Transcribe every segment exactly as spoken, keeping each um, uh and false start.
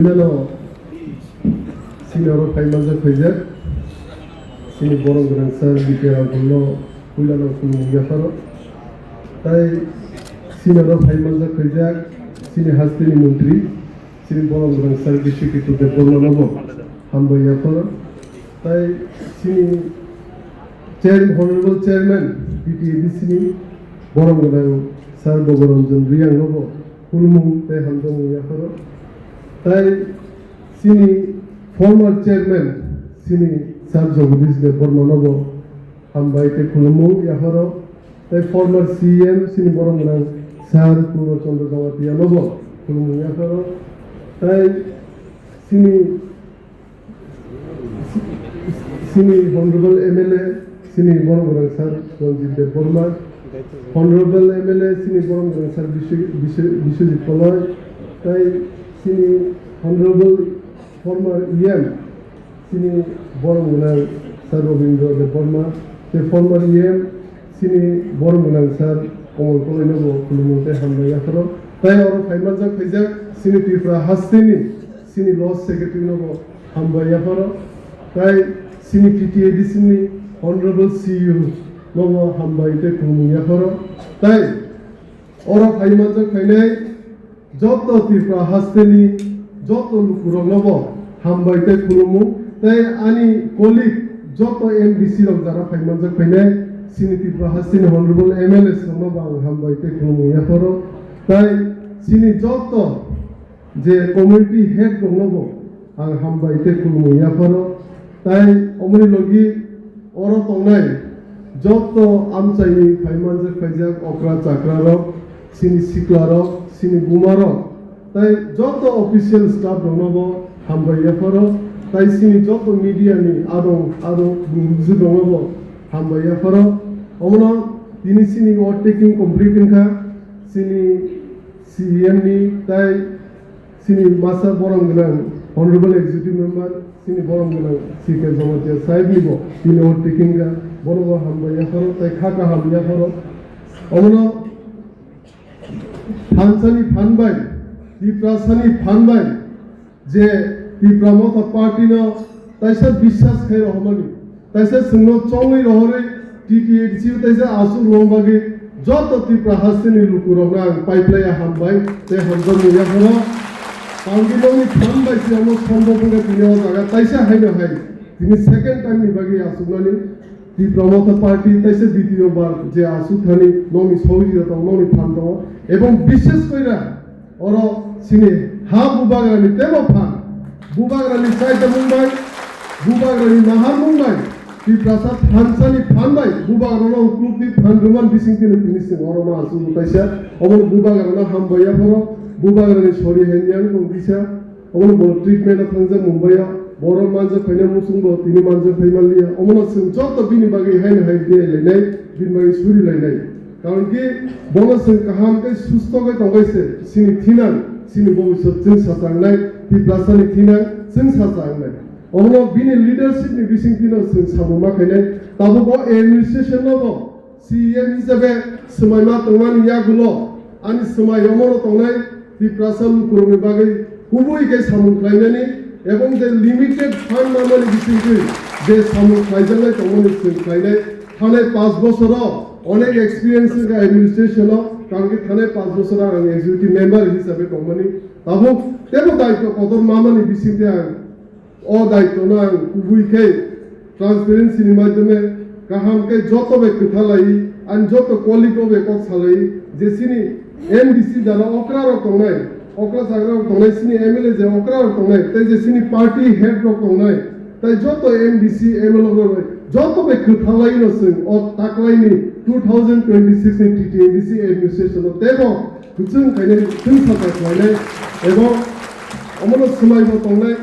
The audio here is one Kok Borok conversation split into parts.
Puilano chini oro phai manjak phaijak, chini borok gwnang sir B K Rao no puilano khulumung yapharo. Tai chini oro phai manjak phaijak, chini hasteni montri, chini borok gwnang sir Bishwakito Debbarma no bo hambai yapharo. Tai chini chair-, honorable chairman B T A D C ni borok gwnang sir Bogoranjan Riyang no bo khulumung tei hamjakmung yapharo. Tai chini former chairman chini sir Jagadish Debbarma no bo hambai tei khulumung yapharo. Tai former C M chini borok gwnang sir Purno Chandra Jamatia no bo khulumung yapharo. Tai chini Chini Honorable M L A, chini borok gwnang sir Ranjit Debbarma, Honorable M L A, chini borok gwnang sir Bisw-, Bisw-, Biswajit Koloi, tai chini Honorable former E M, chini borok gwnang sir Rabindra Debbarma, tei former E M, chini borok gwnang sir Kamal Koloi no bo khulumung tei hambai yapharo. Tai oro phai manjak phaijak chini Tripura hasteni chini Lord Secretary no bo hambai yapharo, tai chini T T A D C ni Honorable C E O no bo hambai tei khulumung yapharo, tai oro phai manjak phainai joto Tripura hasteni joto lukurok no bo hambai tei khulumung, tai ani colleague joto M D C rok jara phai manjak phainai chini Tripura hasteni Honorable M L A rok no bo ang hambai tei khulumung yapharo, tai chini joto je community head rokno bo ang hambai tei khulumung yapharo. Tai omoni logi oro tongnai joto amchaini phai manjak phaijak okra chakra rok, chini sikla rok, chini buma rok, tai joto official staff rokno bo hambai yapharo. Tai chini joto media ni adong adong bumjwk rokno bo hambai yapharo. Omono tini chini o taking complete wngkha chini C E M ni tai chini masa borom gwnang Honorable Executive Member, chini borom gwnang C K Jamatia sahib ni bo tini o taking ga, bono bo hambai yapharo, tai kha kaham yapharo. Omono thansani phan bai, Tiprasani phan bai, je Tipra Motha Party no taisa biswas khai rohormani, taisa chwngno chongwi rohorwi T T A D C o taisa aswk rwna bagwi joto Tripura hasteni lukurokno ang paiplaiya hambai tei hamjakmung yapharo. Tamni nokni phan bai se omo sombok wngkha tini o jaga taisa haino hai tini second time ni bagwi aswknani Tipra Motha Party taisa ditiyo bar je aswk thani nokni sogwi rok tongo, nokni phan tongo, ebong bishes koira oro chini ha bubagrani tebo phan, bubagrani chaitamung bai, bubagrani naharmung bai, Tiprasa thansani phan bai, bubagrano uklukni phan rwman bising tini tini sing oro ma aswk taisa, omono bubagrano hambai yapharo, bubagrani sori hai yang tong kisa, omono bo treatment o thangjak Mumbai o, boro manjak phaina muchung bo tini manjak phai manliya, omono chwng joto bini bagwi haino hai bini lainai, bini bagwi suri lainai. Karon ki bono chwng kaham khe susto khe tongbai se, chini thinang, chini bobiswt chwng sachangnai, Tiprasani thinang chwng sachangnai. Omono bini leadership ni bising tino chwng samung ma khainai. Tabuk o administration no bo C E M hisabe swmaima tongmani yagulo ani swmai omono tongnai Tiprasa lukurokni bagwi kubui khe samung khlainani ebong je limited fund manmani bisingtwi je samung khlaijaknai tongmani chwng khlainai. Thanai panch bosoro onek experience wngkha administration o, karon ki thanai panch bosoro ang executive member hisabe tongmani. Tabuk tebo daityo kotor mamani bisingtwi ang o daityo no ang kubui khe transparency ni madhyome kaham khe joto bai kwtha lai, ani joto colleague rok bai kok salai je chini M D C jara okra rok tongnai, okra chagra rok tongnai, chini M L A je okra rok tongnai, tei je chini party head rok tongnai, tei joto M D C, M L A rok bai joto bai kwtha lai no chwng o taklai ni two thousand twenty-six ni T T A D C administration no tebo kwchwng khainai, kwchwng sacha khlainai, ebong omono swmai bo tongnai.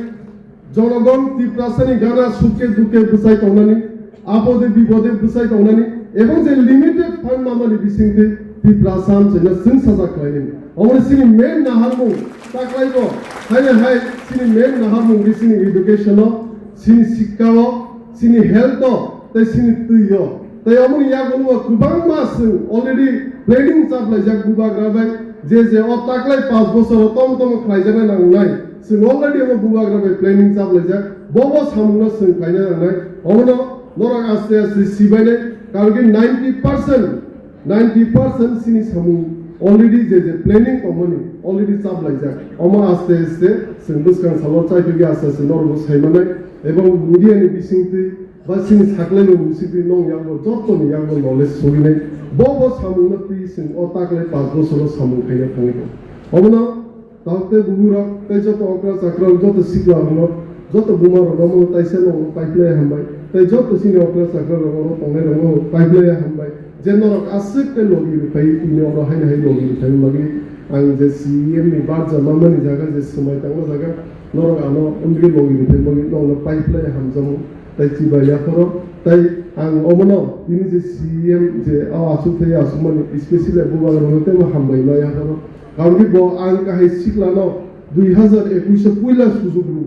Jonogon Tiprasani gana sukhe dukhe bwsai tongnani, apode bipode bwsai tongnani, ebong je limited fund mamani bisingtwi Tiprasa amchaina chwng sajak khlainani. Omo chini main naharmung, taklaibo, haino hai chini main naharmung di chini education o, chini sikka o, chini health o, tei chini twi o. Tei omoni yagulo kwbangma chwng already planning chaplaijak bubagra bai, je je o taklai panch bosor o tom tom khlaijaknai nangnai. Chwng already omo bubagra bai planning chaplaijak, bo bo samungno chwng khlaina nangnai. Omono norok aste aste sibainai, karon khe ninety percent, ninety percent chini samung already je je planning tongmani already chaplaijak. Omo aste aste chwng bwskang salo chaithogwi aste aste norokbo saimanai, ebong media ni bisingtwi ba chini saklaimung bisingtwi nong yakbo jottoni yakbo knowledge soinai. Bo bo samungno twi chwng o taklai panch bosoro samung khaina thangwi tong. Omono Tabuk tei buburok tei joto okra chakra rok, joto sikla rokno, joto buma rokno omo taisa nokno paiplai hambai. Tei joto chini okra chakra rok oro tongnai rokno paiplai hambai. Je norok aswk khe logi rwphai tini oro haino hai logi rwphai bagwi ang je C E M ni barja manmani jaga je swmai tangma jaga norok ano wngwi logi rwphai bagwi nokno paiplai hamjakgo. Tei chiba yapharo tei ang omono tini je C E M je o aswk thai aswkmani specially bubagra rokno teibo hambai ma yapharo. Karon khe bo ang kahai siklano dui hazar ekush o puila sujuk rw.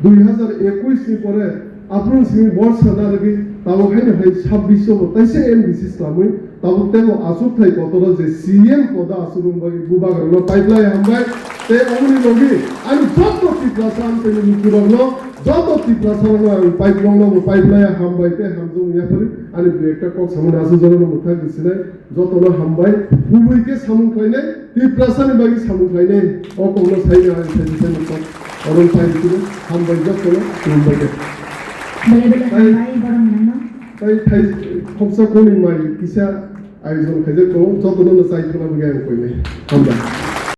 Dui hazar ekush ni pore aphuru simi borsa narwgwi tabuk haino hai sabbish o bo taisa M D C swlamwi tabuk teibo achukthai kotoro je C M poda aswk rwng bagwi bubagrano paiplai hambai. Tei omoni logi ani joto Tiprasa amchaini lukurokno, joto Tiprasarokno ang paiplokno bo paiplai hambai tei hamjakmung yaphari ani dui ekta kok samani aswk jorano mwthang rwsinai. Jotono hambai, kubui khe samung khlainai, Tiprasani bagwi samung khlainai, o kokno saina ang saini saini kok, oro phai rwchino, hambai jotono, khulumbai khe. Belai belai Tai- hambai, borok nangno. Tai thai khopsa khoni mai kisa ayojon khaijak tongo, jotono no chai thangna bagwi ang koinai. Hambai.